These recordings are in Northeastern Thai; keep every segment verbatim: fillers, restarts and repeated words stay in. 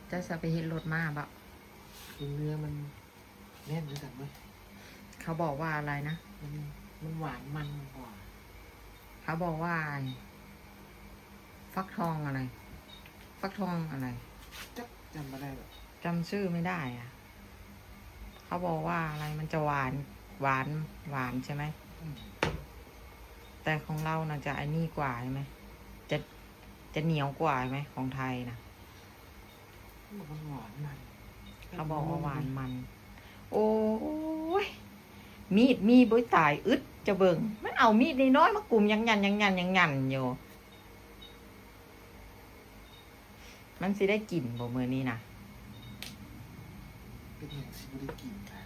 เจ้าจะไปเฮ็ดรถมาบ่ คือเนื้อมันแน่นด้วยกันเว้ย เขาบอกว่าอะไรนะ มันมันหวานมันกว่า เขาบอกว่า ฟักทองอะไร ฟักทองอะไร จักจำไม่ได้หรอก จำชื่อไม่ได้อะ เขาบอกว่าอะไร มันจะหวาน หวาน หวานใช่ไหม อืม แต่ของเราน่าจะไอ้นี่กว่าใช่ไหม จะ จะเหนียวกว่าใช่ไหม ของไทยนะ มันหวานมัน เขาบอกว่าหวานมัน โอ้ย มีด มีด บ่ตาย อึด จะเบิ่ง มันเอามีดน้อยๆมากุมยังหยันยังหยันยังหยันอยู่ มันสิได้กินบ่มื้อนี้นะ เป็นอย่างที่ไม่ได้กินนะ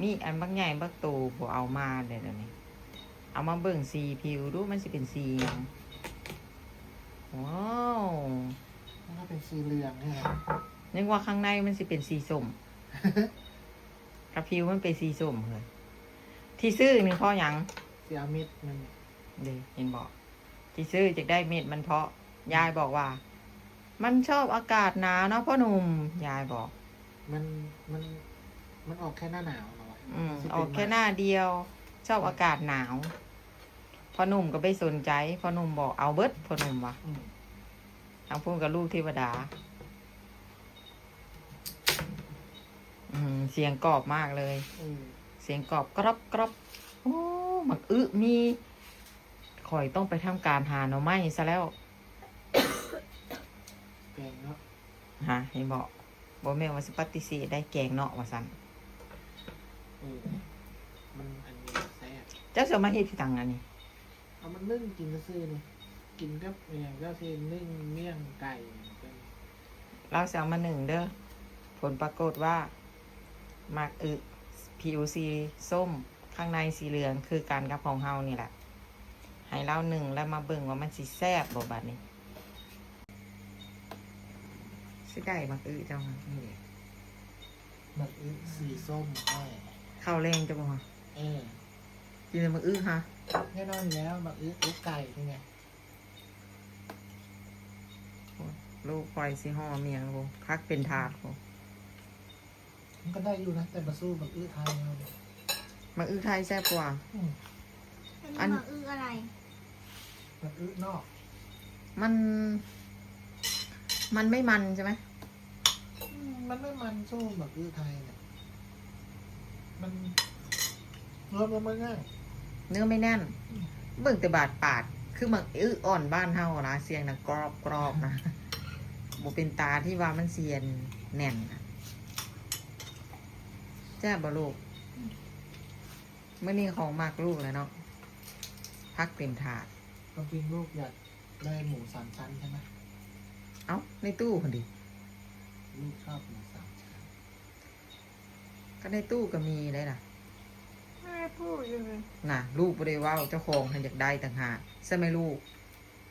มีอันบักใหญ่บักโตบ่เอามาเด้อเดี๋ยวนี้ เอามาเบิ่งสีผิวดู มันสิเป็นสีหยัง ว้าว มันก็เป็นสีเหลืองเนี่ยนะ นึกว่าข้างในมันสิเป็นสีส้ม กระผิวมันเป็นสีส้มเหรอ ที่ซื้อนี่เพราะหยัง สีอามิดมัน เด้ เห็นบอก ที่ซื้อจะได้เม็ดมันเพราะ ยายบอกว่า มันชอบอากาศหนาวเนาะพ่อหนุ่ม ยายบอก มันมันมันออกแค่หน้าหนาวเหรอวะ อืม มันสิเป็น ออกแค่หน้าเดียว ชอบอากาศหนาว พ่อหนุ่มก็ไม่สนใจ พ่อหนุ่มบอกเอาเบิด พ่อหนุ่มวะ อืม ทางพูนกับลูกเทวดา อืม เสียงกรอบมากเลย อืม เสียงกรอบกรอบกรอบ โอ้ หมากอึมี ข่อยต้องไปทำการหาหน่อไม้ซะแล้ว แกงเนาะ ฮะ เห็นบอก บ่แม่นว่าสิปฏิเสธได้แกงเนาะว่าซั่น เออ มันอันนี้แซ่บ เจ้าสิมาเฮ็ดที่ตังอันนี้ เอามันนึ่งกินซื่อๆนี่ กินกับอย่างเจ้าที่นึ่งเมี่ยงไก่เป็น เราสิเอามานึ่งเด้อ ผลปรากฏว่า หมากอึ ผิวสีส้ม ข้างในสีเหลือง คือกันกับของเฮานี่แหละ ให้เรานึ่งแล้วมาเบิ่งว่ามันสิแซ่บบ่บัดนี้ สิได้หมากอึเจ้ามา นี่หมากอึสีส้มอ้อย ข้าวแรงเจ้าบ่ฮะ เออ กินแต่หมากอึฮะ แน่นอนอยู่แล้วหมากอึอกไก่นี่ไง ลูกข่อยสิห่อเมี่ยงบ่ ผักเป็นถาดบ่ มันก็ได้อยู่นะ แต่มาสู้หมากอึไทยเอาเนี่ย หมากอึไทยแซ่บกว่า อืม อัน อันนี้หมากอึอะไร หมากอึนอก มัน มันไม่มันใช่ไหม อืมมันไม่มันสู้หมากอึไทยเนี่ย มันเนื้อมันไม่แน่น เนื้อไม่แน่น เบิ่งแต่บาดปาด คือหมากอึอ่อนบ้านเฮานะ เสียงดังกรอบกรอบนะ บ่เป็นตาที่ว่ามันเสียนแน่นนะ แซ่บบ่ลูก มื้อนี้ของมักลูกแล้วเนาะ ผักเต็มถาด ความจริงลูกอยากได้หมูสามชั้นใช่ไหม เอ้า ในตู้หั่นดิ ลูกชอบหมูสามชั้น ก็ในตู้ก็มีได้ล่ะ ไม่ได้พูดเลย น่ะ ลูกบ่ได้เว้า เจ้าของหั้นอยากได้ต่างหาก ใช่ไหมลูก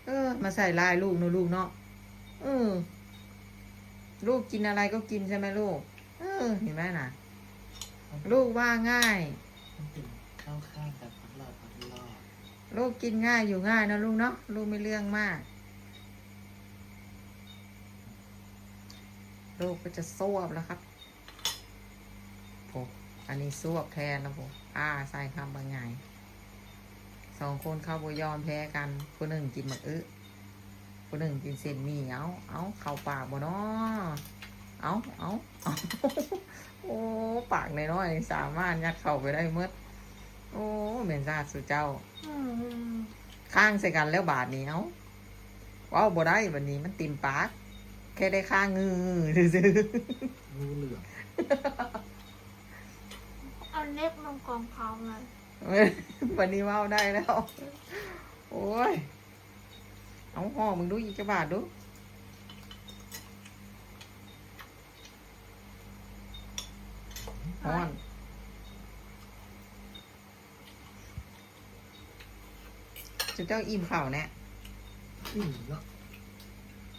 เออ มาใส่ร้ายลูกเนาะลูกเนาะ เออ ลูกกินอะไรก็กินใช่ไหมลูก เออ เห็นไหมน่ะ ลูกว่าง่าย มันเป็นเข้าข้างกันทั้งรอบทั้งรอบ ลูกกินง่ายอยู่ง่ายนะลูกเนาะ ลูกไม่เรื่องมาก ลูกก็จะซวบแล้วครับ โอ้ อันนี้ซวบแทนแล้วโอ้ อ้า ใส่คำบางไง สองคนเขาบ่ยอมแพ้กัน ผู้หนึ่งกินหมากอึ ผู้หนึ่งกินเส้นหมี่ เอา เอา เข้าปากบ่น้อ เอา เอา เอา โอ้ ปากน้อยๆ สามารถยัดเข้าไปได้หมด โอ้ แม่นซาดสู่เจ้า อืม ค้างใส่กันแล้วบาดนี้ เอา เว้าบ่ได้บัดนี้ มันเต็มปาก แค่ได้ค้างงือๆซื่อ งูเหลือม เอาเล็บลงกองเขาเลย ๆ บัดนี้เว้าได้แล้ว โอ้ย เอาห่อมึงดูอีกจักบาทดู ฮ้อน เจ้าอิ่มข้าวแน่ อิ่มเนาะ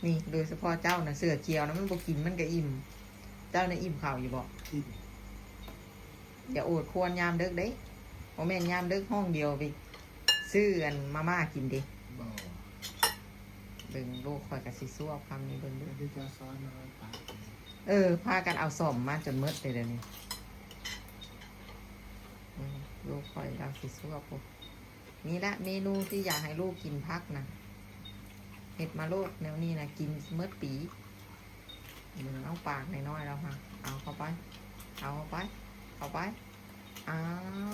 นี่ โดยเฉพาะเจ้านะ เสื้อเขียวนะ มันบ่กินมันก็อิ่ม เจ้านะอิ่มข้าวอยู่บ่ อิ่ม อย่าโอดครวญยามเดิกเด้ บ่แม่นยามเดิกห้องเดียวไปซื้ออันมาม่ากินเด้ บ่ เ เบิ่งลูกข่อยก็สิซวบคำนี้ เบิ่งดู ที่เจ้าซ้อนมาไว้ปาก เออ พากันเอาส้อมมาจนหมดเลยเดี๋ยวนี้ อืม ลูกข่อยลาวสิซวบพุ้น นี่ละเมนูที่อยากให้ลูกกินผักนะ เฮ็ดมาโลดแนวนี้นะ กินหมดปี เบิ่งเอาปากน้อยๆแล้วค่ะ เอาเข้าไป เอาเข้าไป เข้าไป อ้า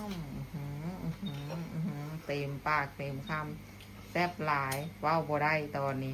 ว อื้อหือ อื้อหือ อื้อหือ เต็มปากเต็มคำ แซ่บหลาย เว้าบ่ได้ตอนนี้